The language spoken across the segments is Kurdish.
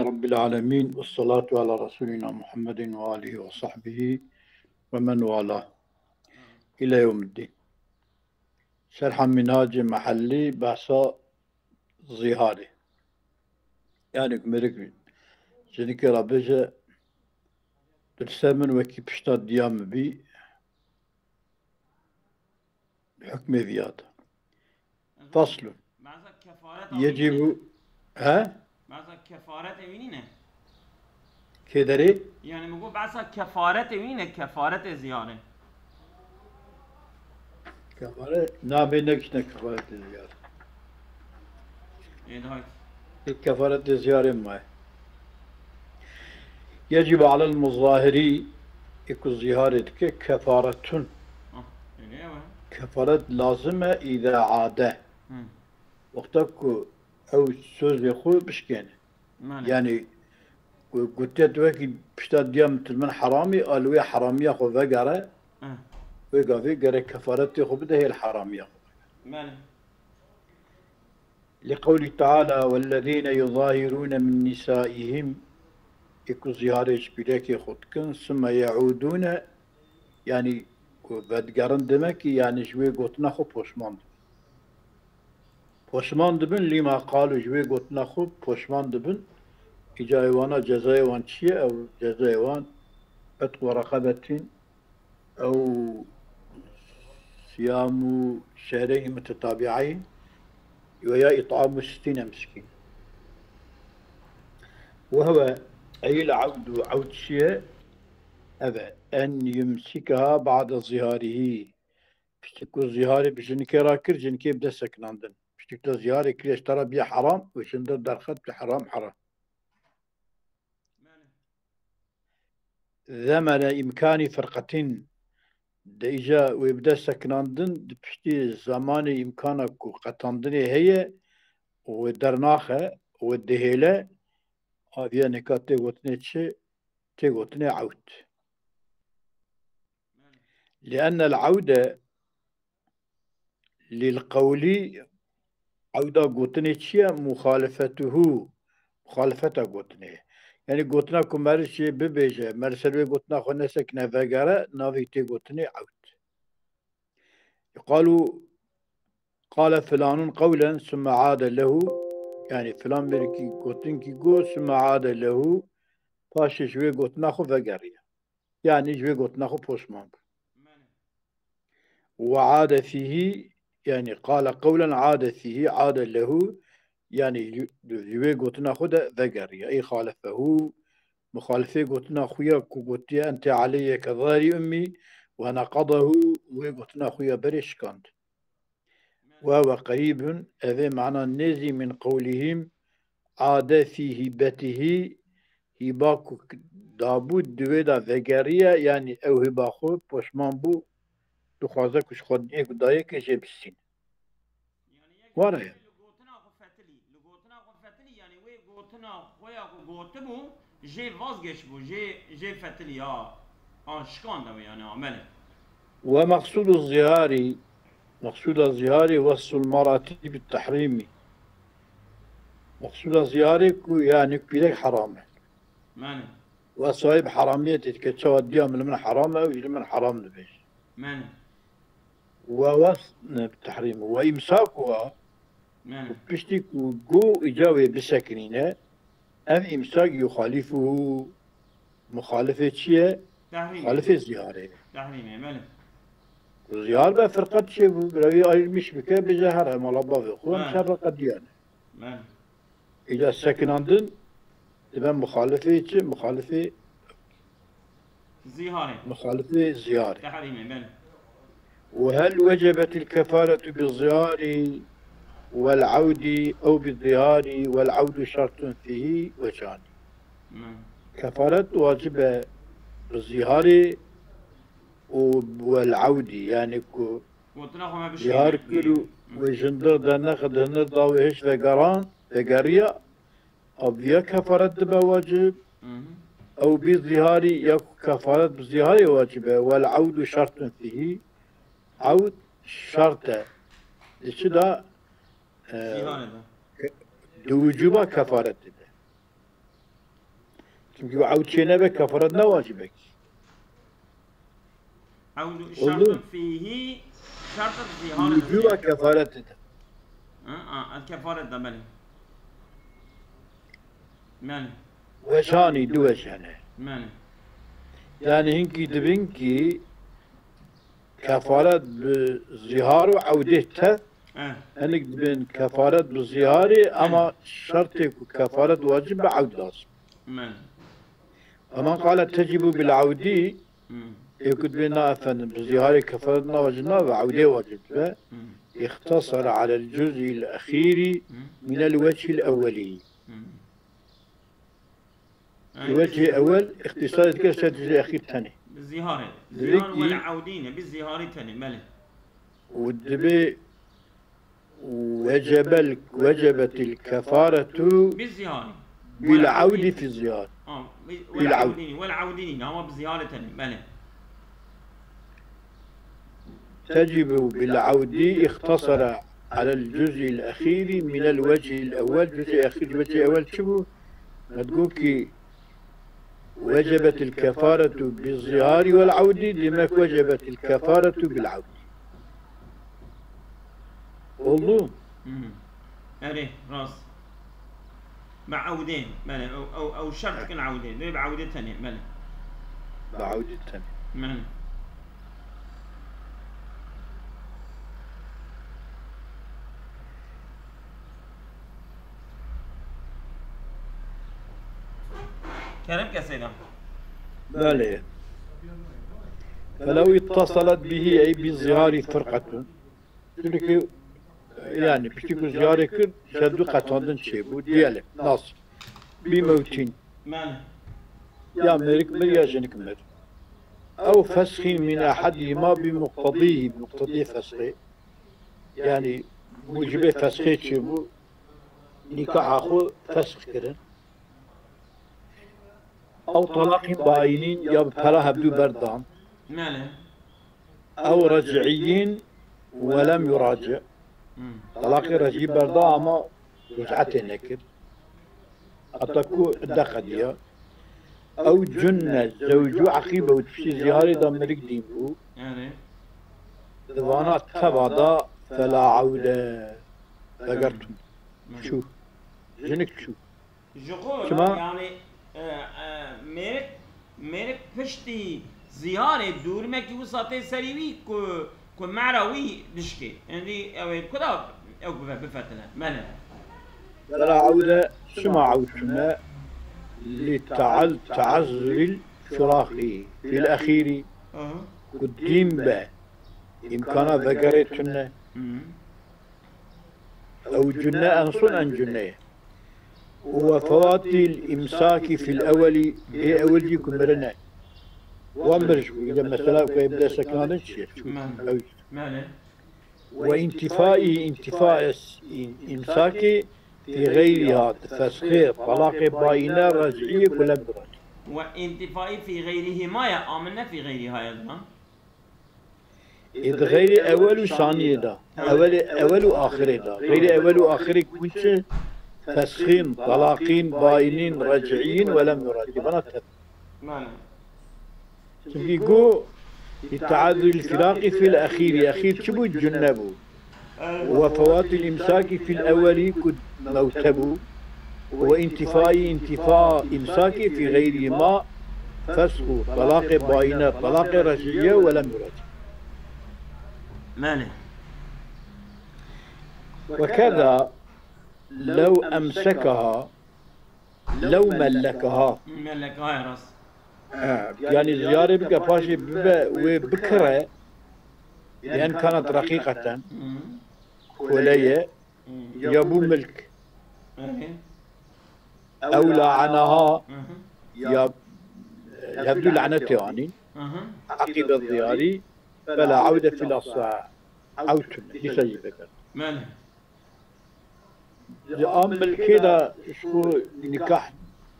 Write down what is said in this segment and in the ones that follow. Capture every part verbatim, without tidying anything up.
Rabbil alemin ve salatu ala Resulina Muhammedin ve alihi ve sahbihi ve men wala. İle yevmiddin. Şerha Minhacê Mehellî behsa zîharê. Yani mirik jinikê re bêje, tu li ser min wekî pişta diya min bî, hukmê viya de. Faslun. Beza kefaret Yecîbu, he? Beza kefaret evînî ne? Kê derê? Yani min got beza kefaret evînî ne, kefaret ziyare. Kefaret, na bê nekişne kefaret ziyare. Ê, daha Ê kefaretê ziyarê maye. Yecib alel muzahirî, ê ku zîharê dike, kefaretun. Ah, öyle ya. Kefaret lazim e îza ade. Hı. Wexta ku ew sözê xwe bişkêne. Mane. Yani ku gotiye tu wekî pişta diya min tu li min heramî, a li wê heramiya xwe vegere, Hı. wê gavê gerek kefaretê xwe bide hêl heramiya xwe. Mane. Li qewlî Teala, "Wellezîne yuzahirûne min nisâihim", ê ku zîharê ji pîrekê xwe dikin, "summe yeûdûne", yanî ku vedigerin, demek ki, yanî ji wê gotina xwe poşman dibin. Poşman dibin, lîma qalû, ji wê gotina xwe poşman dibin. Îca ê wana cezayê wan çi ye? Ew cezayê wan etqu reqebetin, ew siyamu şehreyn mutetabi'eyn ve ya it'amu sittîne miskîn. Ve huve eyl evdu, evd çi ye? Ev e, en yumsikaha ba'de ziharihi. Piştî ku zîharê bi jinikê re kir, jinikê bide sekinandin. Piştî ku te zîharê kiriye, ji te re biye heram û ji hundir derxet bi heram heram. Zemene îmkanî firqetin, de îca wê bide sekinandin, di piştî zemanê îmkana ku qetandinê heye û wê dernaxe û wê dihêle, aviye nika tê gotinê çi? Tê gotinê ewd. Li'ennel ewde lil qewlî, ewda gotinê çi ye? Muxalifetuhu, muxalifeta gotinê ye. Yani gotina ku meriv jê bibêje, meriv ser wê gotina xwe nesekine vegere, navê tê gotinê ewd. Yuqalu qale filanun qewlen summe ade lehu, yani filan birkî gotinkî got, summe ade lehu, paşê ji wê gotina xwe vegeriye. Yani ji wê gotina xwe poşman bû. Ve ade fîhî, yani qale qewlen ade fîhî, ade lehu, yani ji wê gotina xwe de vegeriye. Ey xalefehu, muxalifê gotina xwe ya ku gotiye, "Ente aleyye ke zahri ummî", ve neqadahu, wê gotina xwe ya berê şikand. Ve ve qerîbun, ev ê mana nêzî min qewlihim, ade fî hîbetihî, hîba ku dabû di wê de vegeriye, yanî ew hîba xwe poşman bû, dixwaze ku ji xwe dinê ku dayê ke jê bistîne. Were ye. Li gotina xwe fetilî, li gotina xwe fetilî, yanî wê gotina xwe ya ku gotibû, jê vazgeçbû, jê, jê fetilî ya, an şikand ew, yanî amele. Ve meqsûdu zîharî, meqsûda zîharî weslul mar'atî bit tehrîmî. Meqsûda zîharê ku, yanî pîrek heram e. Mane. Ve sahib heramiyetê dike, çawa diya min li min heram e, ew jî li min heram dibêje. Mane. Ve wes, ne, tehrîm. Ve îmsakuha, Mane. Piştî ku go îca wê bisekinîne, ev îmsak yuxalîfuhu, muxalifê çi ye? Tehrîm. Muxalifê zîharê ye. Tehrîm e, mane. Ku zîhar be firqet çêbû, birevî ayrılmış bike, bêje here mala bavê xwe, em Mane. Şer re qediyane. Mane. Îca sekinandin dibe muxalifê çi? Muxalifê Zîharê. Muxalifê zîharê. Tehrîmê, belê. Ve hel wecebetil kefaretu bi zîharî vel evdî ew bi zîharî vel evdu şertun fîhî wecanî. Hı. Kefaret wacib e bi zîharê û vel evdî, yanî ku Gotina xwe me bişkîne. Zîhar kir û Hı. wê jindir dernexe di hinir dawê hiş vegeran, vegeriya, Ev ya kefaret dibe wacib, Hı hı. ew bî zîharî ya ku kefaret bi zîharê wacib e, wel evdu şertun fîhî, evd şert e. Di çi de, e, Zîharê de. ke-, di wicûba kefaretê de. Çimkî we ewd çê nebe kefaret ne wacibek. Ewd şertun fîhî şertun zîhar. Wucuba kefaret de. Ha, ha, el kefaret de belê. Belê. Weşanî du weş hene. Belê. Yani hinkî dibin ki kefaret bi zîhar û ewdê te. Eh. Hinek dibên kefaret bi zîharê, ama şertê ku kefaret wacib be ewd lazim. Belê. Ve men qale tecibu bil ewdî, Hmm. Ê ku dibê na efendim, bi zîharê kefaret nawacib nabe, ewdê wacib dibe. Hmm. İxtasara alel cuz'il exîrî Hmm. minel weçhil ewwelî. Hmm. Li weçhê ewwel îxtisarê dike ser cuz'ê exîr tenê. Bi zîharê. Divê Zîhar ki wel ewdî ne, bi zîharî tenê, belê. Û dibê وجب ال-، وجبت الكفارة Bi zîharî. بالعود في الزيارة. Ha, bi-, Bil wel ewd. Ewdî nîne, wel ewdî nîne, ama bi zîharê tenê, belê. تجب بالعود اقتصر على الجزء الأخير من الوجه الأول. Cuzê exîr, wecê ewel çi bû? Me digot ki وجبت الكفارة بالظهار والعود، demek وجبت الكفارة بالعود. Oldu? Hı hı. Erê, rast. Bi ewdê, belê, ew, ew, ew şert dikin ewdê. Dê bi ewdê tenê, belê. Bi ewdê tenê. Belê. Kerem ke Seyda. Belê. فلو اتصلت به أي بالظهار فرقة. Çimkî, yani, piştî ku ziyarê kir, ji hev du qetandin çêbû. Diyelim, nas. Bî mewtîn. Belê. Ya mêrik mir ya jinik mir. Ew fesxî min ehedîhima bi muqtedîhî, bi muqtedî fesxê. Yani, mucibê fesxê çêbû, nîkaha xwe fesx kirin. Ew talaqîn baînîn ya bi pera hevdû berdan. Belê. Ew rec'iyîn we lem yuraci. Hmm. Talaqê rec'î berda ama ric'etê nekir. Heta ku idde qediya. Ew cunne zewcu eqîbe û piştî zîharê de mirik dîn bû. Yani. Di vana teva de fela ewde vegertûn. Hmm. Çû. Jinik çû. Ji xwe Çima? Yani, e, e, mêrik, mêrik piştî ziyarê dûrimekî wisa tê serî wî ku, ku mehra wî dişkê. Hindî ew ê ku da ew bife, bifetine. Mene. Bela ewde çima ew çûne? Li teal-, teazzuril firaqî fil exîrî. Aha. Ku dîn be, îmkana vegerê tune. Hı hı. Ew cunne en son en cunne ye. Û we fewatil îmsakî fîl ewelî, ê ewil jî ku mirine. Wa mir ji bo, îde mesela ku ê bi dest sekinandin çi ye? Çû. Mane. Ew. Mane. Ve întifai, întifa es-, în-, îmsakê fî xeyrîha, di fesxê, talaqê bayîne, rec'iyê ku lem biranî. Ve întifai fî xeyrîhîma ye, amin ne fî xeyrîha ye dinan. Ê di xeyrê ewel û saniyê de, ewelê, ewel û axirê de. Xeyrê ewel û axirê ku çi? Fesxîn, talaqîn, baînîn, rec'iyîn, welem yuracî. Bana tep. Mane. Çimkî got, lîteaduril firaqî fîl exîrî. Exîr çi bû? Cunne bû. Ve fewatil îmsakî fîl ewelî ku mewte bû. Ve întifayî, întifa îmsakî fî xeyrî ma fesx û talaqê bayîne, talaqê rec'iye welem yurec. Mane. Ve keza lew emsekaha, lew mellekaha. Mellekaha, rast. He, yani ziyarê bike paşê bibe wê bikire, yani kanat reqîqeten, Hı. Kole ye, Hı. Ya bû milk. Hı. Ew laenaha, Hı hı. Ya, e, hevdû lanetê anîn. Hı hı. Eqîbe ziyarî, fela ewde fil asah. Ew tune, dîsa jî vekir. Mane. Di a milkê de ji xwe nikah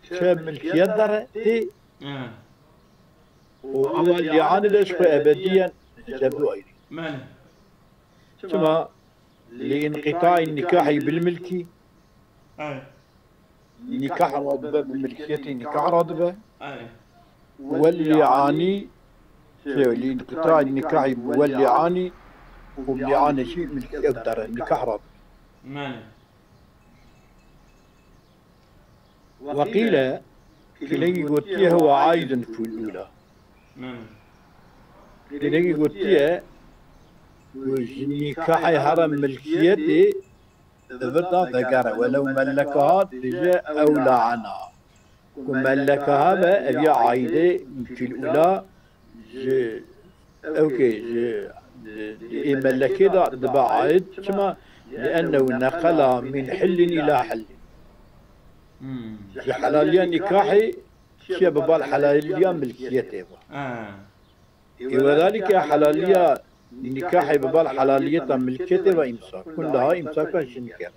çe milkiyet dere tê. Hı. Û ama lîanê de ji xwe ebediyen ji hevdû ayrî. Mane. Çima? Li înqîtaî nikahî bil milkî. Hı. nîkah radibe, bi milkiyetê nîkah radibe. Welî anî, şey, lî înqitayî nîkahî bi welî anî û mîanê jî milkî ew dere, nîkah radibe. Weqîle, gelekî gotiye hewa aîdin fîl ûla. Gelekî gotiye ku ji nîkahê here milkiyetê di vir de vegere, welew mellekaha dije ew laena. Ku mellekaha be, ev ya aîdê fîl ûla ji ewkê ji ê mellekê de dibe aîd. Çima? Li ennehu neqela min hillin îla hillin. Ji helaliya nîkahê çiye bi bal helaliya milkiyetê ve. Ê wedalîke helaliya nîkahê bi bal helaliyeta milkiyetê ve îmsak. Hûn daha îmsaka jin kir.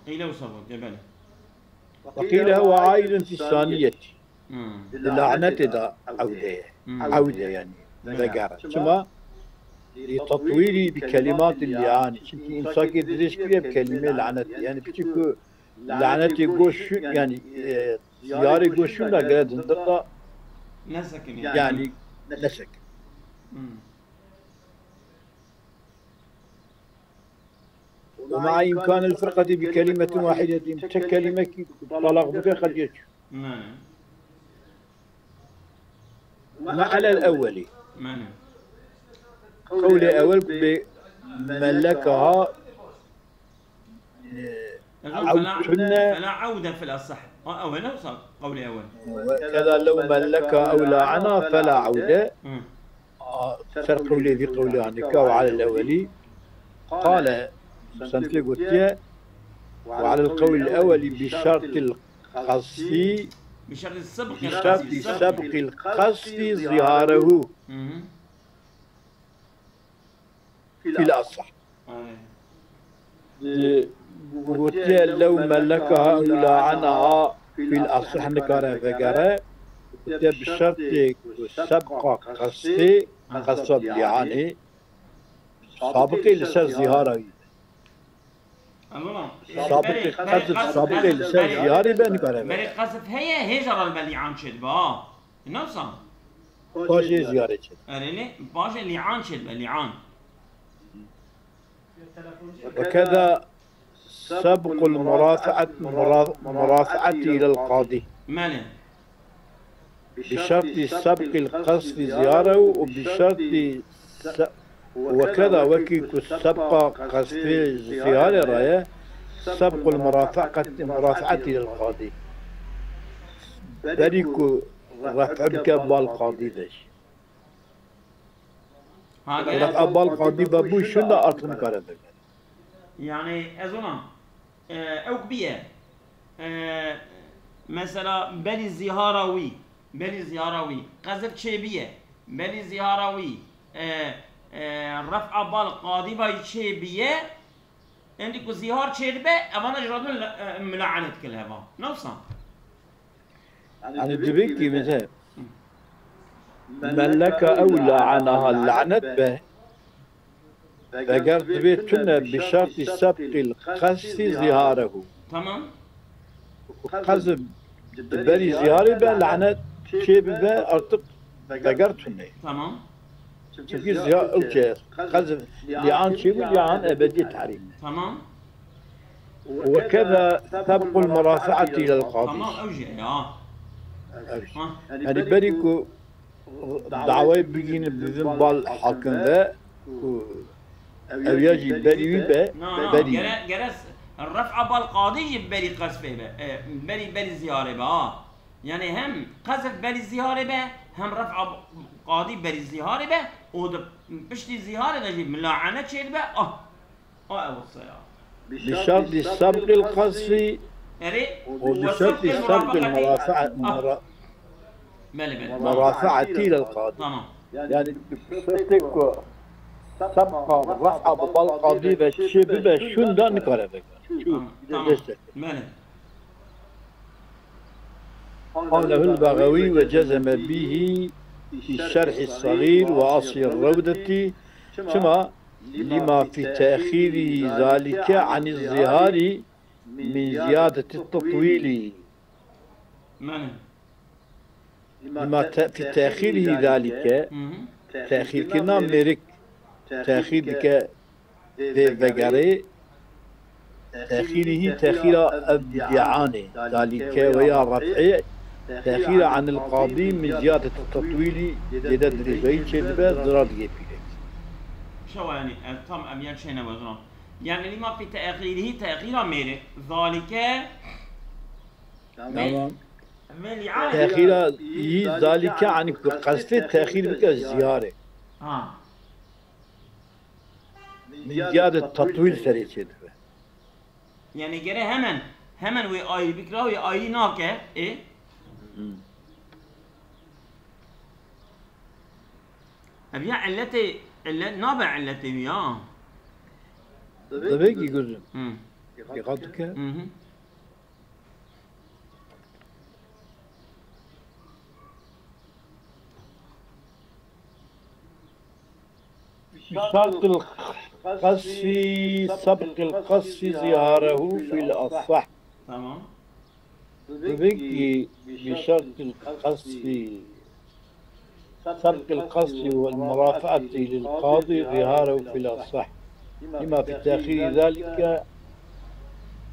Qîle wisa bû, e, belê. Weqîle hewa aîdun fî saniyetî. Di lanetê de ewde ye. Ewde yani. Vegere. Çima? Li tetwîlî bi kelimatî lianî. Çimkî îmsakê dirêj kiriye bi kelîmê lanetê. Yani piçik ku lanetê goşûn, yani, e, ziyarê goşûn de gere dindir da. Nesekin yani. Yani, nesekin. ومع إمكان الفرقة بكلمة واحدة، tek kelimekî talaq bike qediye çû. مع الأول. Qewlê ewel ku bê mellekaha, e, عودة، فلا عودة في الأصح. Ew ne wisa qewlê ewel. وكذا لو ملكها أو لاعنها فلا عودة. Ser qewlê vî qewlê anî ka وعلى الأول. قال، musenifê gotiye, وعلى القول الأول بشرط القذف، بشرط سبق القذف ظهاره في الأصح. Gotiye لو ملكها أو لاعنها في الأصح nikare vegere. Gotiye bi şertê ku sebqa qestê, qesta lianê, sabiqê li ser zihara wî. Sabiqê qezf, sabiqê li ser ziharê be nikare be. Berê qezf heye, hêja re li me lian çêdibe, ha. Ne wisa? Paşê ziharê çêdibe. Erê ne, paşê lian çêdibe, lian. وكذا سبق المرافعة، مرا-، مرافعة إلى القاضي. Belê. بشرط سبق القذف زهاره وبشرط س-، وكذا wekî ku sebqa qezfê ziharê re ye, سبق المرافعة، مرافعة إلى القاضي. Berî ku ref'e bike bal qadî de jî. Ha, gere. Ref'a bal qadî ve bû şûn de artık nikare vegere. Yani ez ona, e, ewk biye. E, mesela belî zihara wî, belî zihara wî, qezif çêbiye, belî zihara wî, e, e, ref'a bal qadî ve çêbiye, endî ku zihar çêdibe, evana ji radin, e, milaenet kil heva. Ne wisa? Yani divê ki mesela ملكها أو لاعنها lanet be. Veger divê tune bi şertî sebqî qesdî ziharehu. Tamam. Qezf di berî ziharê be, lanet çê bibe, artık veger tune. Tamam. Çünkü ziya-, ew çe, qezf lian çê bû, lian ebedî tehrîm. Tamam. وكذا سبق المرافعة إلى القاضي. Tamam, ew jî heye, ha. Ew jî. Ha. Yani berî ku dawayê bigînin bidin bal hakim ve ku ew ya jî berî wî be, na, na, berî. Gere, gere ref'a bal qadî jî berî qesfê be, e, berî, berî ziyarê be, ha. Yani hem qezf berî ziharê be, hem ref'a qadî berî ziharê be, û di piştî ziharê de jî milaene çêdibe, ah, ah, ew qise ya. بشرط سبق القذف. Erê, وبشرط سبق المرافعة، ah. Mura-, Belê, belê. Murafaetî lil qadî. Tamam. Yani, bi şertê ku sebqa ref'a bi bal qadî ve çê bibe, şûnda nikare veke. Tamam, tamam. Belê. قاله البغوي وجزم به في شرح الصغير وعصي الروضة. Çima? لما في تأخير ذلك عن الظهار من زيادة التطويل. Mene. Lima te, fi texîrî zalike, texîrkirina mêrik, texîr dike vê vegerê, texîrî hî texîra ev li'anê, zalike we ya ref'ê, texîra anil qadî min ziyadeti tetwîlî, lê de dirêjayî çêdibe, zirar digê pîrek. Şewa yani, ev tam ev yen çêne wezran. Yani lima fi texîrî texîra mêrik, zalike Tamam. Texîra yî zalike, yani ku qestê texîr bike ziyarê. Ha. Min ziyade tatwîl serê çêdibe. Yani gere hemen, hemen wê ayrî bikira, wê ayrî nake. E? Ev ya illetê, illet nabe illetê wî ya. Dibe ki gözüm. Hı. Dikkat dike. Hı hı. بشرط القصف، سبق القصف ظهاره في الأصح. Tamam. Peki, بشرط القصف، سبق القصف والمرافعة للقاضي ظهاره في الأصح، لما في تأخير ذلك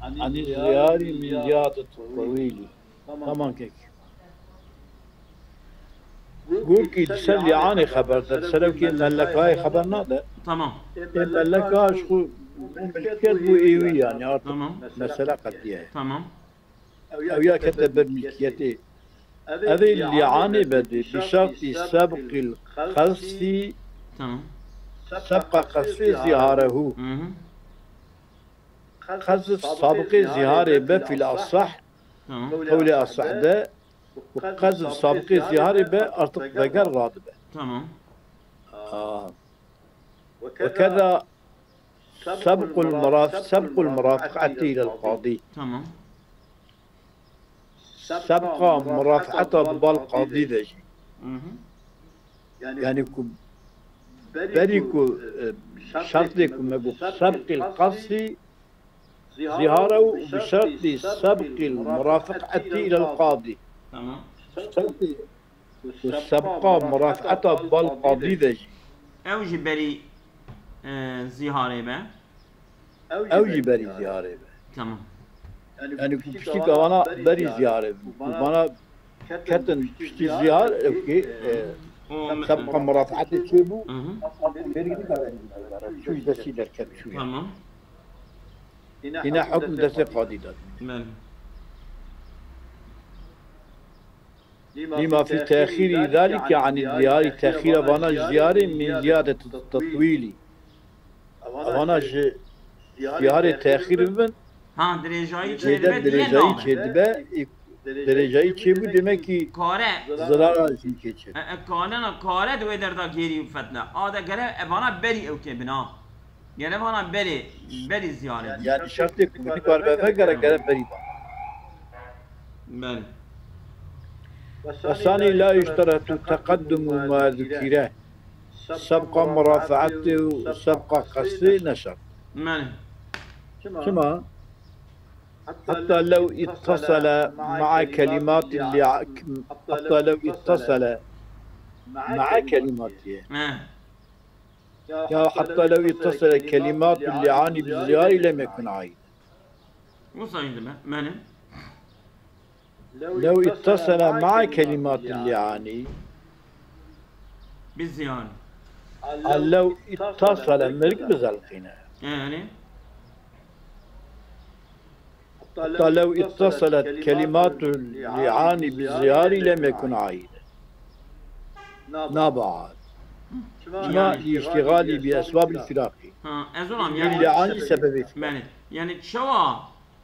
عن الظهار من زيادة الطويل. Tamam kek. Gokî di ser lîanê xeber de, di ser ew kê mellekayê xeber nade. Tamam. Ê melleka ji xwe milkiyet bû êwî yani artık Tamam. Mesele qediye. Tamam. Ew ya kete ber milkiyetê. Ev ê lîanê be dê bi şertî sebqîl qesfî Tamam. sebqa qesfê zîharehu. Hı hı. Qezf sabiqê zîharê be fîl asah, Tamam. qewlê asah de, û qezf sabiqê zîharê be artık veger radibe. Tamam. Aa. Wekeda sebqul muraf-, sebqul murafaqetî ilel qadî. Tamam. Sebqa murafaqeta bi bal qadî de jî. Hı hı. Yani ku berî ku, e, şertê ku me got sebqil qesfî zîhara û bi şertî sebqil murafaqetî ilel qadî. Tamam. Şertê ku sebqa murafaqeta bi bal qadî de jî. Ew jî berî, e, zîharê be. Ew jî berî zîharê be. Tamam. Yani ku piştî kevana berî zîharê be. Ku bana ketin piştî zîhar, ew kê, e, O me- sebqa murafaqetê çêbû. Hı hı. Çû ji destî derket çû. Tamam. Yine hukm destê qadî de. Belê. Lima fî texîrî zalike anî zîharî, texîra vana zîharê min ziyade tetwîlî. Vana ji zîharê texîr bibin, Ha, dirêjayî jêde çêdibe diye dirêjayî nabe. Çêdibe, dirêjayî çêbû demek ki Kare. Zirara jî kê çêbe. E, e, kanena kare di wê derda gêrî û fetne. A de gere evana berî ew kê bina. Gere vana berê, berî ziyarê. Yani şertê ku nikaribe vegere, gere berî ba. Belê. Ve sani la yuşteretu teqeddumu ma zukire. Sebqa murafaatê û sebqa qesdê ne şert. Belê. Çima? Hatta lew ittasala ma'a kelimatil li'a-, hatta lew ittasala ma'a kelimatihi. He. Ya hatta lew ittasala kelimatul li'ani bi ziyari lem yekun aid. Wisa jî dibe. Belê. Lew ittasala ma'a kelimatil li'ani. Bi ziyari. Lew ittasala mirg bizelqîne. Yani. Hatta lew ittasalet kelimatul li'ani bi ziyari lem yekun aid. Nabe aid. Çima li iştigalî bi esbabil firaqî. Ha, ez olam Yê yani. li'anî sebebê firaqî. Yani, yani çawa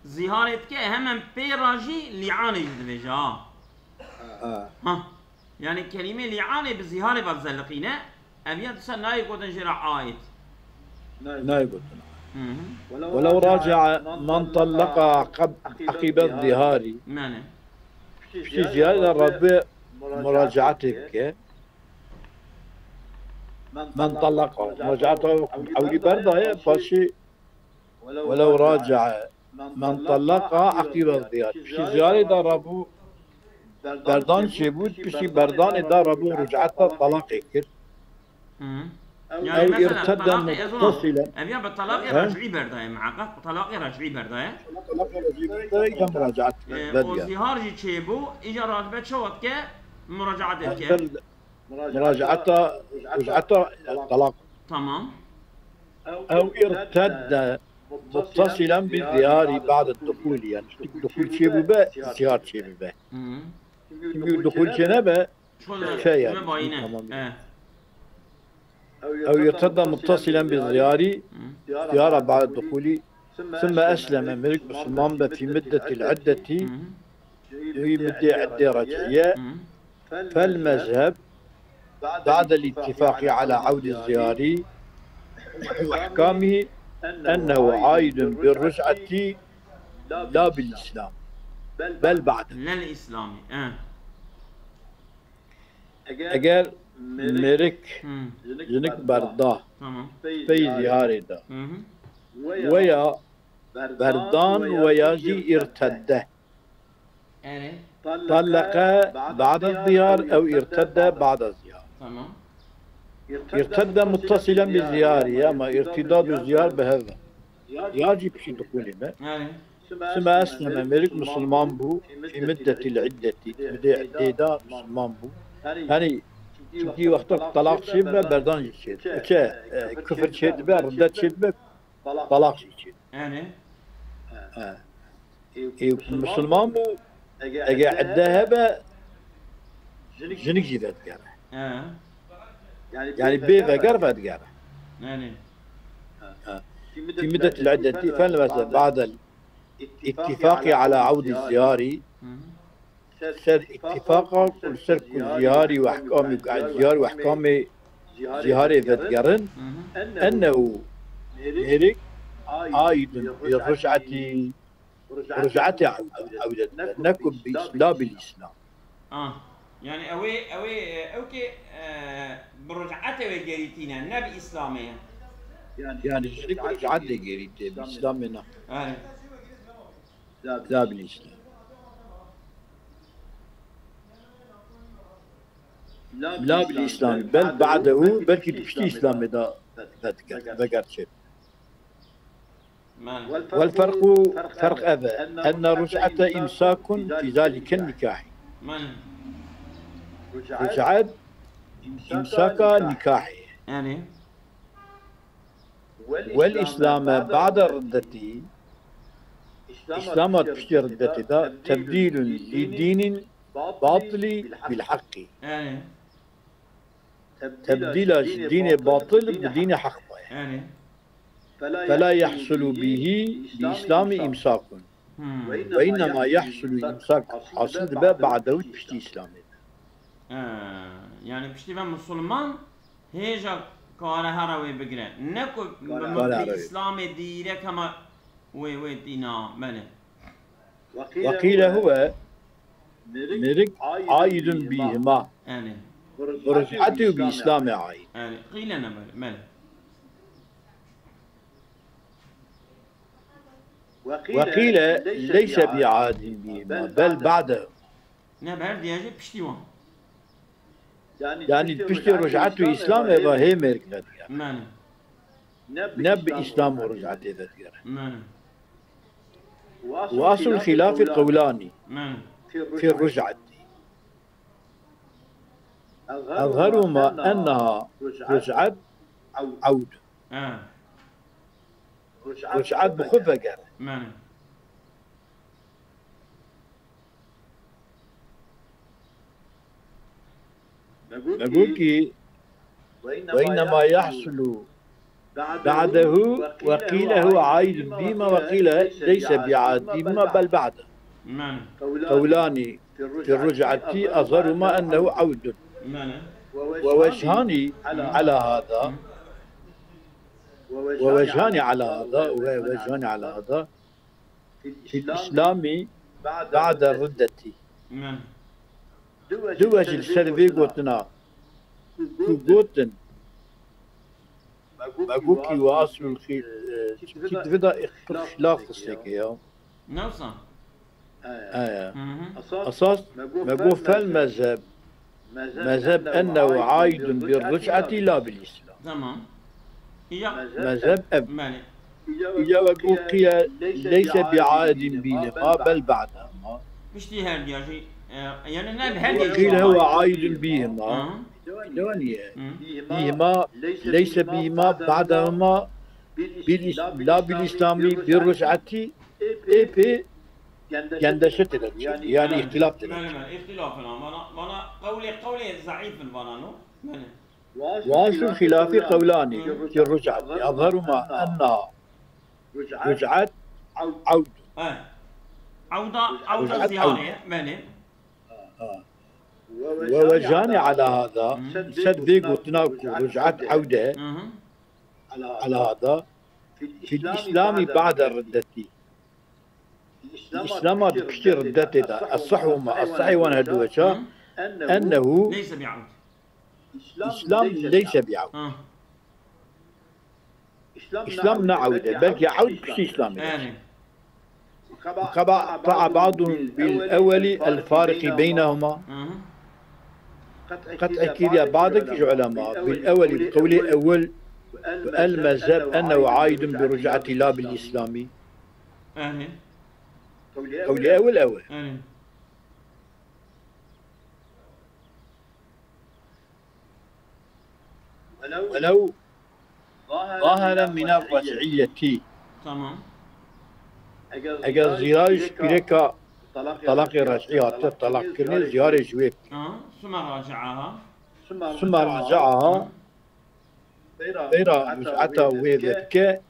ziharê dike hemen pê ra jî li'anê jî dibêje ha. Ha. Ha. Yani kelîmê li'anê bi ziharê ve zeliqîne, ev ya disa nayê gotin jê re aid. Nayê gotin. Hı hı. Welew raca'a man tallaqa qab-, aqibe zihari. Yani. Piştî ziyarê de Rabbê muracaatê bike. Man tallaqa. Muracaata ewlî berdaye, paşê welew raca'a man tallaqa aqibe ziyarî. Piştî ziyarê de Rabbû Berdan çêbû, piştî berdanê da rabû riceta talaqê kir. Hı. Yani ew mesela irtedde talaqê ez ona, muttasilen. Ev ya bi talaqê He? Racî berdaye, muhakkak talaqê racî berdaye. Talaqê racî berdaye, ya muracaat Ee, o berdaye. Zihar jî çêbû, îca radibe çawa dike, muracaat dike. Muracaata, riceta talaq. Tamam. Ew irtedde muttasilen bi ziyarî ba'de duhulî, yani işte duhul çêbûbe, ziyar çêbûbe. Hı. Çünkü duhul çênebe, Şöyle, şey yani, me bayine. Tamam. He. Ew irtedde muttasilen bi ziyarî, Hı. ziyara ba'de duhulî, sümme esleme, mêrik Müslüman be fî müddetil iddetî, Hı. Wî middê iddê reciye, Hı. Fel mezheb, ba'de ittifaqi ala avdi ziyari, ve ihkamihi, ennehu aidun bir ric'ati, la bil islam, bel ba'de. Lel islami. He. Eger mêrik Hı. jinik berda, Tamam. pey ziharê da, Hı hı. weya berdan weya jî irtedde. Erê. Talleke ba'de ziyar ew irtedde ba'de ziyar. Tamam. Irtedde muttasilen bi ziyarî, ama irtidad û ziyar bi hev e. Ziyar jî piştî diqûlî me. Erê. Sime esleme, mêrik musulman bû, fî middetil iddetî, middê iddê de musulman bû. Yani, çünkü wexta ku talaq çêdibe, berdan jî çêdibe. Çi, e, kufir çêdibe, riddet çêdibe, talaq jî çêdibe. Yani. He. Ê, musulman bû, ege idde hebe, jinik jî vedigere. He. Yani bê veger vedigere. Yani. He. Fî middetil iddetî, fel mezheb ba'del ittifaqi ala avdi ziyarî. Hı hı. Ser ittifaqa ku li ser ku ziyarî û ehkamê, ziyar û ehkamê ziharê vedigerin, Hı hı. ennehu mêrik aidun bi ric'etî, ric'etê ewde dibe, ne ku bi isla-, bil islam. Ah, yani ew ê, ew ê, ew kê, e, bi ric'etê wê gerîtîne, ne bi islamê ye. Yani jinik bi ric'etê gerîtî, bi islamê ne. Erê. La bil islam. La bil islam, bel ba'dehu, belkî di piştî islamê de veger çê. Wel ferqu, ferq ev e, enne ric'ete imsakun fî zalike nikahî. Ric'et imsaka nikahê. Yani. Wel islame ba'de riddetî, Îslama di piştî riddetê de tebdîlun lî dînin batilî bil heqî. Yani. Tebdîla ji dînê batil bi dînê heq ve ye. Yani. Fela yehsulu bîhî bi îslamî îmsakun. Hmm. Ve înnema yehsulu îmsak hasil dibe ba'dehu piştî îslamê de. Ha, yani piştî ve musulman Hêja kare here wê bigire. Ne ku bi Kare mafê here wê. Îslamê dîrek hema wê, wê tîna, belê. Ve qîle huwe mêrik aidun bîhima. Yani. Bi ric'etê û bi Îslamê aid. Yani, qîle ne belê, belê. Ve qîle leyse bi aidin bîhima, bel ba'de. Ne ber diye jî piştî wan. Yanî piştî ric'et û Îslamê ve hê mêrik vedigere. Mene. Ne bi Îslam û ric'etê vedigere. Mene. Û aslul xîlafî qewlanî. Mene. Fî ric'etî. Ezheru ma enneha ric'et ewd. Ha. Ric'et bi xwe vegere. Mene. Me got kî, ve înnema yehsulu ba'dehu ve qîle huwe aidun bîhima ve qîle leyse bi aid bîhima bel ba'de. Mene. Qewlanî fî ric'etî ezheru ma ennehu ewdun. Mene. Ve wechani ala hada. Ve wechani ala hada, ve wechani ala hada. Fîl Îslamî ba'de riddetî. Min. Du wecih li ser vê gotina ku gotin, me got kî we aslul xî-, e, çi divida îxtilaf qiseke ya. Ne wisa? He. Hı hı. Esas me got fel mezheb. Mezheb ennehu aidun bir ric'ati la bil islam. Tamam. Ya. Mezheb ev. Mani. Ya ve got qiye leyse bi aidin bihima bel ba'dahuma. Piştî her diya jî, e, yani ne her diya jî. Qîl huwa aidun bihima. Hı. Lewaniye. Hı. Bihima leyse bihima ba'dahuma bil is-, la bil islami bir ric'ati. Ê pê gendeşe tê de çêbû, yanî îxtilaf tê de çêbû. Belê, belê, îxtilaf in, vana, vana qewlê, qewlê zeîf in, vana, no? Belê. Ve aslul xilafî qewlanî fi ric'atî. Ezheruhuma enna ric'at awd. He. Awda, awda ziyarê, belê. Ha. Ve vecanî ala hada, ser vê gotina ku ric'at awd e, ala hada, fil îslamî ba'de riddetî. Di Îslama di piştî riddetê de, esehhuma, esehê wan her du weça, ennehu, leyse bi awd. Îslam leyse bi awd. Ha. Îslam ne awd e, belkî awd piştî Îslamê de. Yani. Qaba ta'a ba'dun bil ewweli el fariki beynehuma. Hı hı. Qet'î kiriye badek ji ulema bil ewweli, bi qewlê ewwel, el mezheb ennehu aidun bi ric'atî la bil îslamî. Erê. Qewlê ewil ew e. Erê. Welew zahara mine reciyyeti. Tamam. Eger ziyarê ji pîreka talaqê rec'î hatiye talaq kirinê, ziyarê ji wê. Ha, suma racaha. Suma racaha. Peyra ric'eta wê vedike,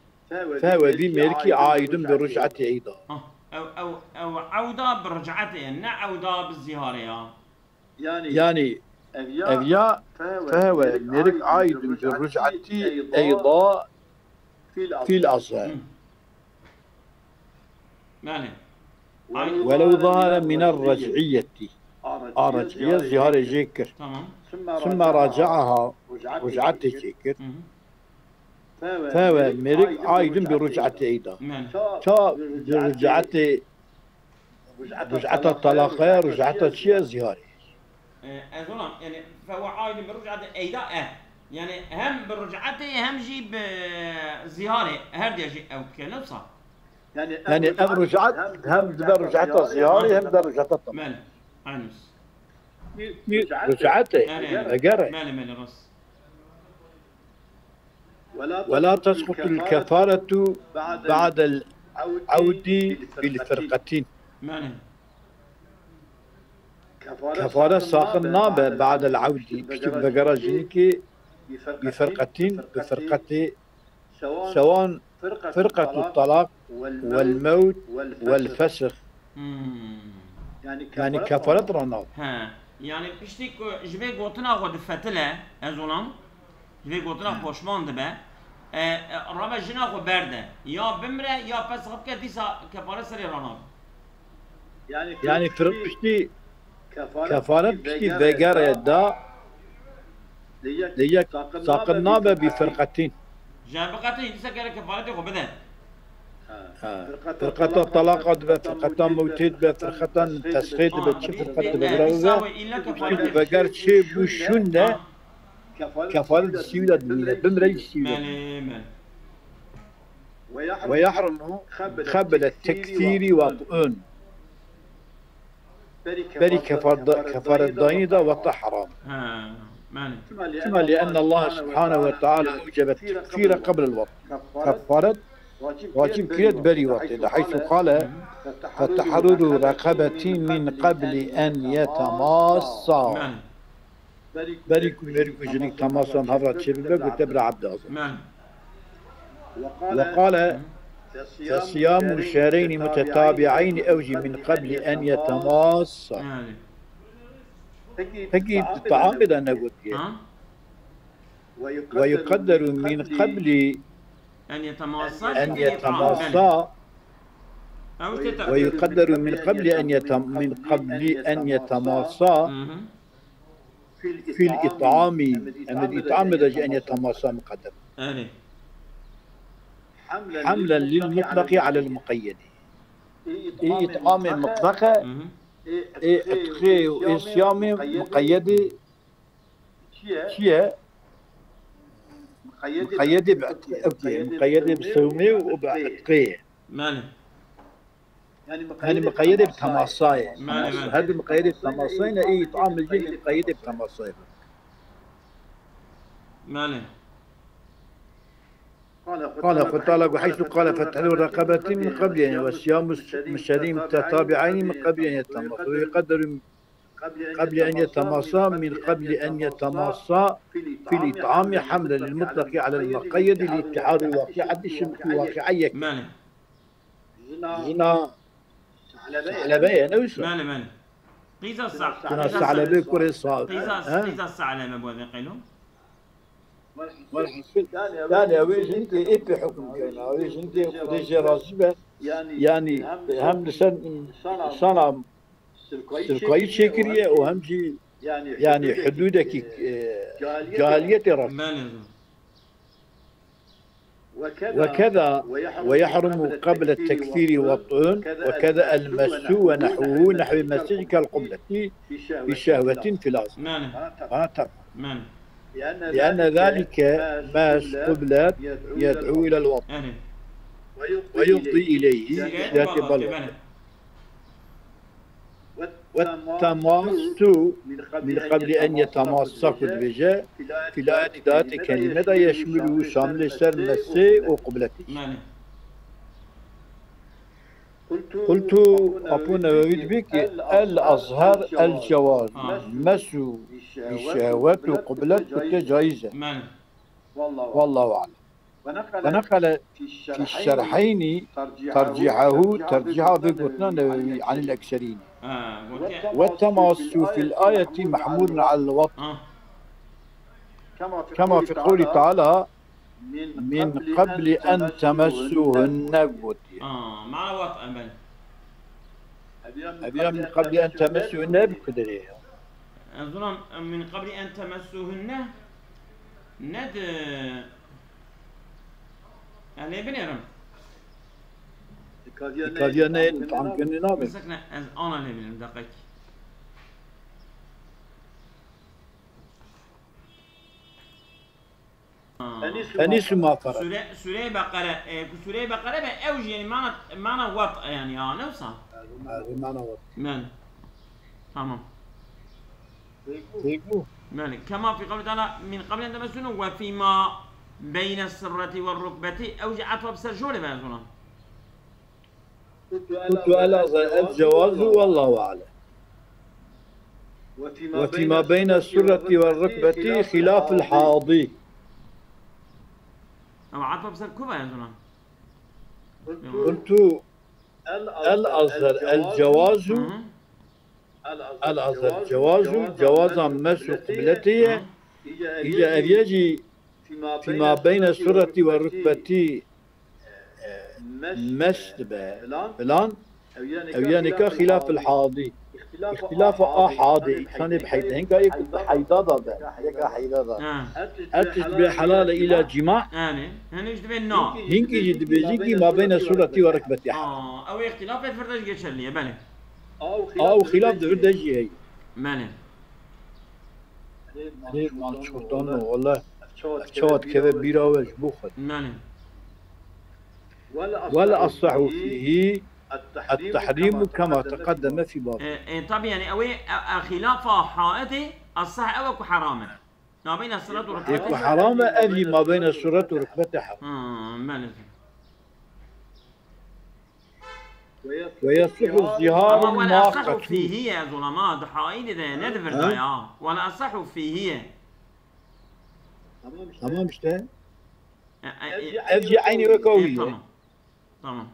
fehuwe vî mêrikî aidun bi ric'etê eyda. Ha, ew, ew, ew ewda bi ric'etê ye, ne ewda bi zîharê ya. Yanî, ev ya, fehuwe mêrik aidun bi ric'etî eyda fîl azher. Hı. Belê. Welew zahara mine rec'iyetî. A rec'iye zîharê jê kir. Tamam. Summa racaha, ric'etê çê kir. Hı hı. Fehuwe mêrik aidun bi ric'etê eyda. Belê. Ça bi ric'etê, ric'eta talaqe, ric'eta çi ye? Zîharê. E, ez ona, yani, fehuve aidun bi ric'etê eyda e. Yani hem bi ric'etê hem jî bi zîharê her diye jî ew dike, ne wisa? Yani ev ric'et hem dibe ric'eta zîharê hem de ric'eta talaqê. Belê. Aynı. Ric'etê, yani, eger e. Belê, belê, rast. Ve la tesqutul kefaretu ba'del avdi bil firqetin. Belê. Kefaret saqin nabe ba'del avdi, piştî vegera jinikê, bi firqetin, bi firqetê, sewan firqetu talaq, wel mewt, wel fesix. Hmm. Yani kefaret ranabe. He. Yani piştî ku ji vê gotina xwe difetile, ez olam, ji vê gotina poşman dibe, e, e, rabe jina xwe berde. Ya bimre, ya pesix bike, dîsa kefaret serê ranabe. Yani fir-, piştî, kefaret piştî vegere da, lê yek saqin nabe bi firqetîn. Ji biqetîn, dîsa gere kefaretê xwe bide. Ha. Firqeta talaqa dibe, firqeta mewtê dibe, firqeta tesxê dibe, çi firqet dibe, bira bibe. Piştî ku veger çê bû şûn de, kefaret ji sî wî de dimîne, bimre ji sî wî de dimîne. Belê, belê. Ve yahrumu qebla tekfîrî wat'un. Berî kefarda-, kefaretdayînê de wat'a heram. Ha, belê. Çima? Li enne Allah subhanehu ve teala ewcebe tekfîre qebla el-wat'i. Kefaret wacib kiriye di berî wat'ê de. Heysu qale, fetehruru reqebetin min qebli en yetemassa. Belê. Berî ku mêrik û jinik temasa hev re çêbibe, gote bira ebd azad. Belê. Ve qale, fesiyamu şehreyni mutetabi'eyni ew jî min qebli en yetemassa. Belê. Pekî di teamê de negotiye. Ha? Ve yuqedderu min qebli en yetemassa. En yetemassa. Ew tê te- Ve yuqedderu min qebli en yetem-, min qebli en yetemassa. Hı hı. Fil it'ami, em di it'amê de jî en yetemassa muqedder. Erê. Hamlen lil mutlaqi alel muqeyyedi. Ê ît'amê mutlaq e, ê itqê û ê siyamê muqeyyedê çi ye? Muqeyyedê bi itqê, muqeyyedê bi sewmê û bi itqê ye. Belê. Yanî muqeyyedê bi temasa ye. Belê, belê. Her du muqeyyedê bi temasa ye, ne, ê ît'am jî muqeyyedê bi temasa ye. Belê. قال خو تعالى: حيث قال: فتحرير رقبة من قبل أن، وصيام شهرين متتابعين من قبل أن يتماسا، ويقدر قبل أن يتماسا من قبل أن يتماسا في الإطعام حملا للمطلق على المقيد لاتحاد الواقعة، الشبه الواقعة yek. Belê. Jina Se'lebe ye, ne wisa? Belê, belê. Qîza Sa-, Jina qîza Sa-, Se'lebe kurê Sa-, qîza, he? Qîza Se'lebe bu evê qeylo. Welhasil, yani ew ê jin tê ê pê hukm kirina, ew ê jin tê Xwedê jê razî be. Yanî hem li ser insana sirkayî çêkiriye û hem jî, yanî hudûdekî, e, cahiliyetê re. Belê. وكذا ويحرم قبل التكفير وطء، وكذا المس ونحوه، نحو المس كالقبلة في شهوة في الأصل. Belê. Bana tam. Belê. لأن ذلك مس قبلة يدعو إلى الوطء. Belê. ويفضي إليه. Sîreyê Ziyade balotê, belê. والتماس من قبل أن يتماسا ku dibêje, fî layetî dayetê kelîme de yeşmilû, şamilê ser mesê û qubletê. Belê. Qultu, Apo Newewî dibê ki, el azher el cewaz. Ha. Mesû bi şehwet û qublet ku tê caiz e. Belê. Wallahu alem. ونقل في الشرحين ترجيحه، tercîha vê gotina Newewî, عن الأكثرين. Ha, gotiye. والتماس في الآية محمول على الوطء. Ha. كما في قوله تعالى: من قبل أن تمسوهن gotiye. Ha, mana wat, e, belê. Ev ya من قبل أن تمسوهن bi ku derê ye? Ez zûna, من قبل أن تمسوهن ne di, ez lê binêrim. Dikaviya ne, tam kirinê nabe. Bisekne, ez ana lê binêrim, deqek. Ha. Enîs û mafere. Sûre, Sûreyê Beqere, e, ku Sûreyê Beqere be, ew jî, yanî, mana, mana wat, e, yanî, ya, ne wisa? Mana wat. Men. Tamam. Têbû. Men. Kema fî qewlî teala, min qebli en temessûhunne ve fîma beyne sirreti ve rukbeti, ew jî etfa bi ser jolê be, ez zûna. قلت: الأظهر الجواز والله أعلم. وفيما بين السرة والركبة خلاف الحاضي. Ew etfa bi ser ku ve, ez zûna? قلت: الأظهر الجواز. Hı hı. El azher cewazu, cewaza mes û qibletê ye. Îca ev ye jî fîma beyne sureti ve rukbetî, e, mes dibe filan. Ew yanî ka xîlaf il hadî. Îxtîlafa a hadê, însanê bi heyda, hinga yek bi heyda da be, yeka heyda da. Ha. Her tişt bê helal e îla cîma. Yani, henî jî dibê na. Hinkî jî dibêjin ki ma beyne sureti ve rukbetî. Ha, ew îxtîlafê vir de jî geçerli ye, belê. Aw xîlaf di vir de jî heye. Belê. Erê, mal çortan o, wele ev çawa dikeve bîra we ji bo xwe. Belê. Wel asahhu fîhî et-tehrîmu kema teqeddeme fî bab. E, e, tabi yani ew ê, e, e, xîlafa haidê, esah ew e ku heram e. Ma beyne suret û rukbetê. Ê ku heram e, ev jî ma beyne suret û rukbetê heram. Ha, belê. Ve yesihhu ziharul muakketu. Ama wele esahu fîhî ye, ez zûna, ma di haîdê de ye, ne di vir de ya. Wele esahu fîhî ye. Tamam işte. E, e, e, ev jî eynî weka wî ye. Tamam. Tamam.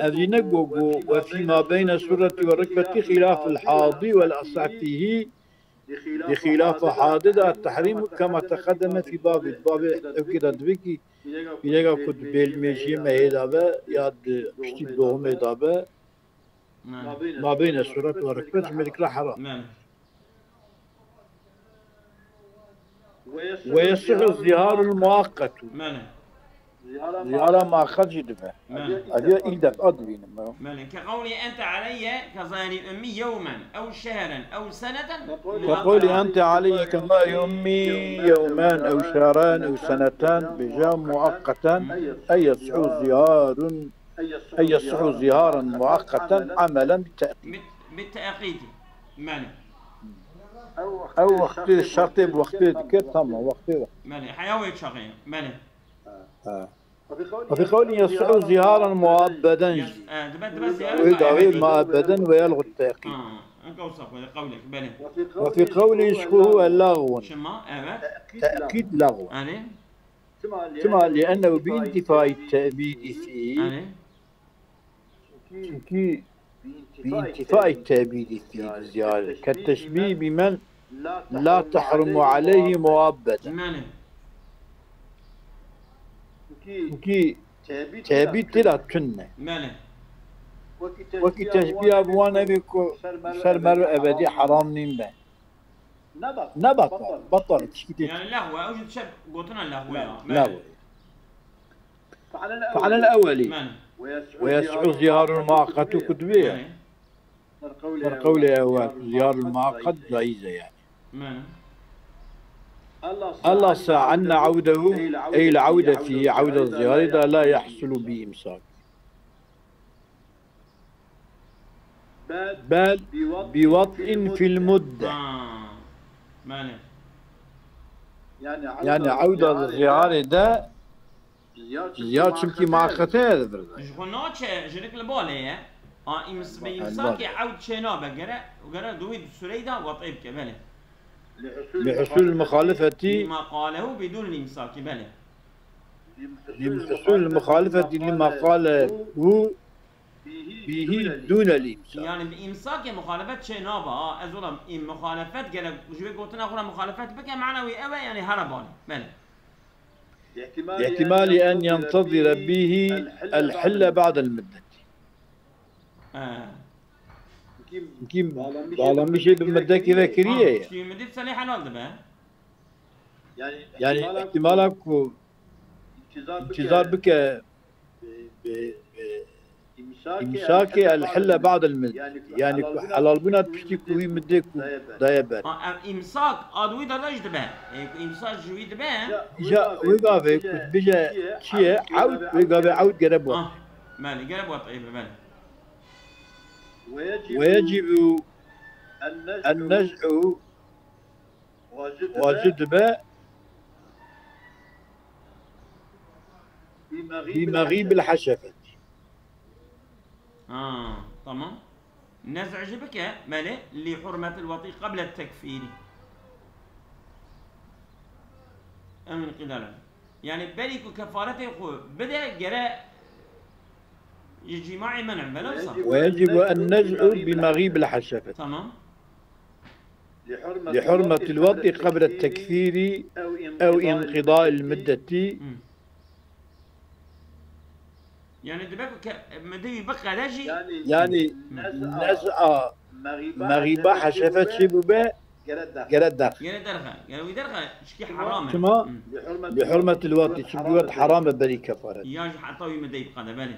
Ev jî ne gogo, ve fîma beyne sureti ve rukbetî xîlaful hadî wel esah fîhî. Di xîlafa hadî de tehrîm kema teqedeme fî babî. Babê evkê de dibê ki, pîreka ku di bêlmêjiyê mehê de be ya di piştî doxumê de be, ma beyne suret ve rukbet ji me dikira heram. Ve yesihhu ziharul muakketu. Mene. Ziyara muaqqet jî dibe. Belê. Ev ya ilk defa dibînim. Belê. كقولي أنت علي كظهر أمي يوما أو شهرا أو سنة. Ke qewlî ente aleyye kema yewmî yewmen ew şehren ew seneten bêje muaqqeten ey yes'u ziharun ey yes'u ziharan muaqqeten amelen bi te'kîd. Bit-, bi te'kîd. Belê. Ew wextê şertê bi wextê dike, tamam, wextê wextê. Belê, heya wê çaxê. Belê. Ha. Ve fi qewlî yes'u ziharan muabbeden. Yes, e, dibe, dibe ziyare Wê gavê muabbeden ve yelğu te'kîd. Ha, enka wisa xwe, qewlek, belê. Ve fi qewlî yes'u huve lağvun. Çima? Evet. Te'kîd lağvun. Erê. Çima? Li'ennehu bi intifai te'bîdî fî. Erê. Çünkü bi intifai te'bîdî fî ziyare. Ke teşbîh bi men la tehrumu aleyhi muabbeden. Belê. Çünkü te'bîd tira tune. Belê. Wekî teşbîha bi wan nevê ku ser mero ebedî heram nîn be. Ne batal, batal, tişkî tê. Yani lehwe, ew jî dişe gotina lehwe ya. Lehwe. Belê. Fe'lel ewelî. Belê. Ve yes'u ziharun muaqqetu ku dibê ye. Belê. Ser qewlê ewel, ziharul muaqqet caiz e yani. Belê. Allah sa anne avdehu, ey le avde fî avde ziyarî da la yahsulu bi imsak. Bel bi vat'in fil mudde. Ha. Belê. Yani avda ziyarê de Ziyar çimkî maqete ye di vir de. Ji xwe naçe, jinik li balê ye. A, îms-, bi îmsakê ewd çê nabe. Gere, gere di wî sureyî de wat'ê bike, belê. Li husul muxalifetî. Lima qalehu bidûn îmsakî, belê. Li husul muxalifetî lima qalehu bihî dûnel îmsak. Yani bi îmsakê muxalefet çê nabe. Ha, ez olam, îm-, muxalefet gerek, ji wê gotina xwe re muxalefet bike, mana wî ew e, yani here balê. Belê. Lihtimalî en yentezire bihî el hille ba'del middetî. He. Kim bağlanmışê bi middekî ve kiriye ye. Tiştî middî bi selê helal dibe. Yani ihtimala ku intizar bike bi, bi, bi Îmsakê el hille ba'del middetî. Yani ku helalbûna tiştî ku wî middê ku daye ber. Ha, ev îmsak, a di wî de jî dibe. E, ku îmsak ji wî dibe. Ja, wê gavê ku dibêje çi ye, ewd, wê gavê ewd gere bi. Ah, belê, gere bi wat'ê be, belê. Ve yecîbu en nez'u Wajib dibe bi mexîbil heşefetî. Ha, tamam. Nez'e jî bike, belê, li hurmetil watî qeble tekfîrî. Emin qîdale. Yani berî ku kefaretê xwe bide, gere ji cîmaê min e, belê wisa? Ve yecibu en nez'u bi mexîbil heşefetî. Tamam. Li hurmetil wat'i qebre tekfîrî ew înqida'il middetî. Hmm. Yani dibe ku ke-, middê wî biqede jî. Yani nez'a mexîba heşefet çi bûbe? Gere derxe. Gere derxe. Yani wî derxe şikî heram e. Çima? Hmm. Li hurmetil wat'i, çimkî wet heram e berî kefaret. Ya ji heta wî middê biqede, belê.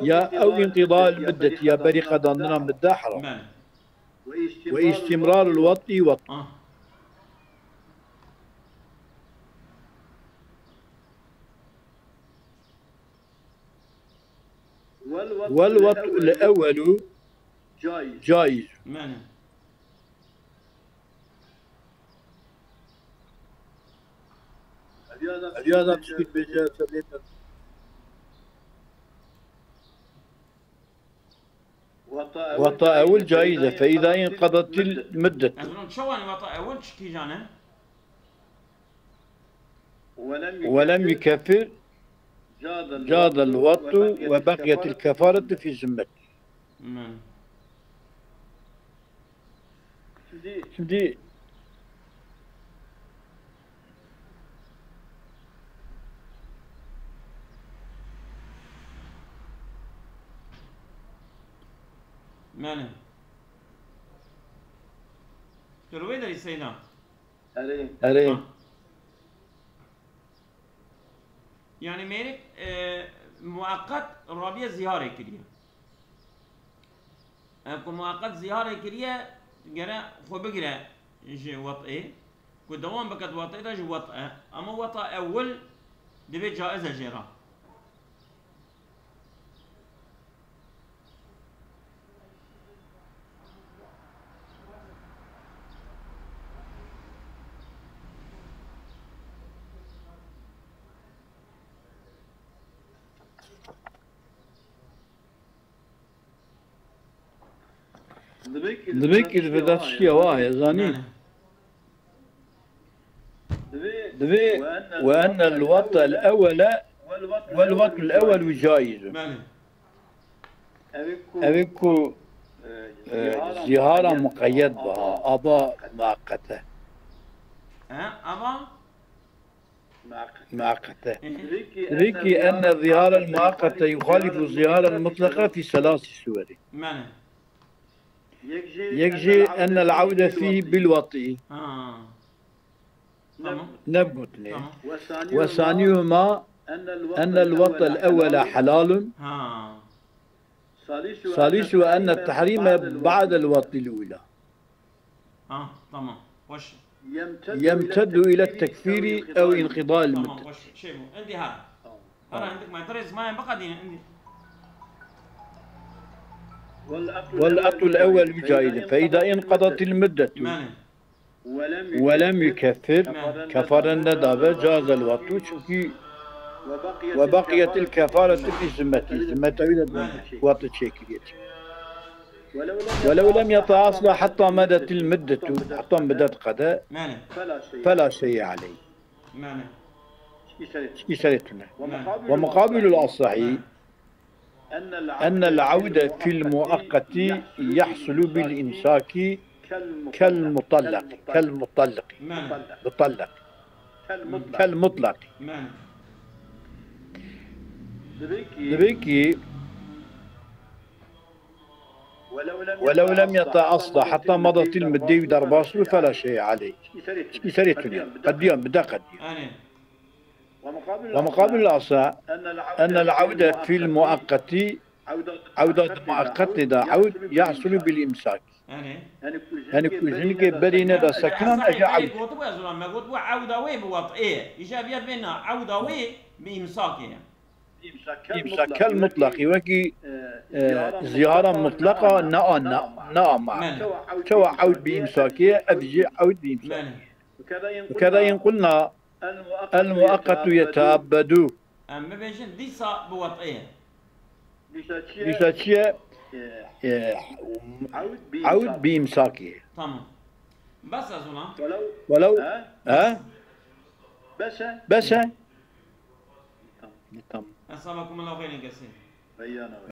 Ya ew înqida'il middetî, ya berî qedandina midde heram. Belê. Ve îstîmrarul wat'i wat'i. Ah. Wel wat'ul ewwelu caiz. Belê. Ev ya da tişkî dibêje sebê min. Wata ewil caiz e, fe îza înqedatil middet. Ez dinim çawa ne wata ewil çi kîjan e? Welem yukeffir cadel wat'u ve beqiyetil kefaretu fi zimmet. Hmm. Şimdi Belê. Tu li wê derî Seyda? Erê. Erê. Ha. Yani mêrik, e, mueqqet Rabiye ziharê kiriye. Ev ku mueqqet ziharê kiriye, gere xwe bigire ji wet'ê. Ku dewam biket wet'ê de ji wet' e. Ama weta ewil divê caiz e jê re. Divê ki di vê de tiştiya wa heye, zanî? Belê. Divê, "Ve ennel wet'el ewwele, wel wet'ul ewwel caiz." Belê. Ev ê ku, e, zihara muqeyyed biha, aba mueqqete. He, aba? Mueqqete. Hı hı. Divê ki enne zihara mueqqete yuxalifu zihara mutlaqa fi selasi suweri. Belê. Yek jî ennel awde fî bil wet'i. Ha. Tamam. Nebgotine. Tamam. Ve saniyuhuma ennel wet'el ewwele helalun. Ha. Salisu enne tehrime ba'del wet'il ula. Ha, tamam. Xweş. Yemteddu ile tekfîrî ew inqida'il muddet. Tamam, xweş. Şey bu. Endî ha. Tamam. Hera hindik me. Terê zimanê biqedîne endî. Wel aqlul ewwel caiz. Fe îda inqadatil muddetu. Belê. Welem yukeffir, kefare nedabe, cazel wet'u, çünkü ve baqiyetil kefaretu fi zimmetî, zimmeta wî de wet'u çêkiriye. Welev lem yeta asla hetta medetil muddetu, hetta muddet qede, fela şey'e aleyh. Çikî serê tune. Ve muqabilul asahi, ennel awde fil muakkati yahsulu bil imsaki kel mutallaki, kel mutallaki, mutallaki, kel mutlaki. Divê ki welev lem yeta asla hetta medetil muddetu derbas bû fela şey'e aleyh. Çikî serê tune. Qediyan, bide qediyan. Ve muqabilul asa, ennel awde fil muakkati, awda di muakkatê de awd yahsulu bil imsak. Yani ku jinikê berî neda sekinan, eja awd. Gotibû ez me gotibû awda wê bi wet'ê. Îja viya vê na awda wê bi imsakê. Imsak kel mutlaqî, wekî, e, zihara mutlaqa ne a, ne, ne a ma. Çawa awd bi imsakê, ev jî awd bi imsakê. Belê. Keda in qulna El muakkatu yeteabbadu. Em bibêjin dîsa bi wet'ê ye. Dîsa çi ye? Dîsa çi ye? Ee, Ee, awd bi awd imsakê. Bi imsakê. Tamam. Bes e zûna. Welew. Welew. He? He? Bes e? Bes e? Tamam. Tamam. Esabakumullahu xeyren kesîr. Beyyana.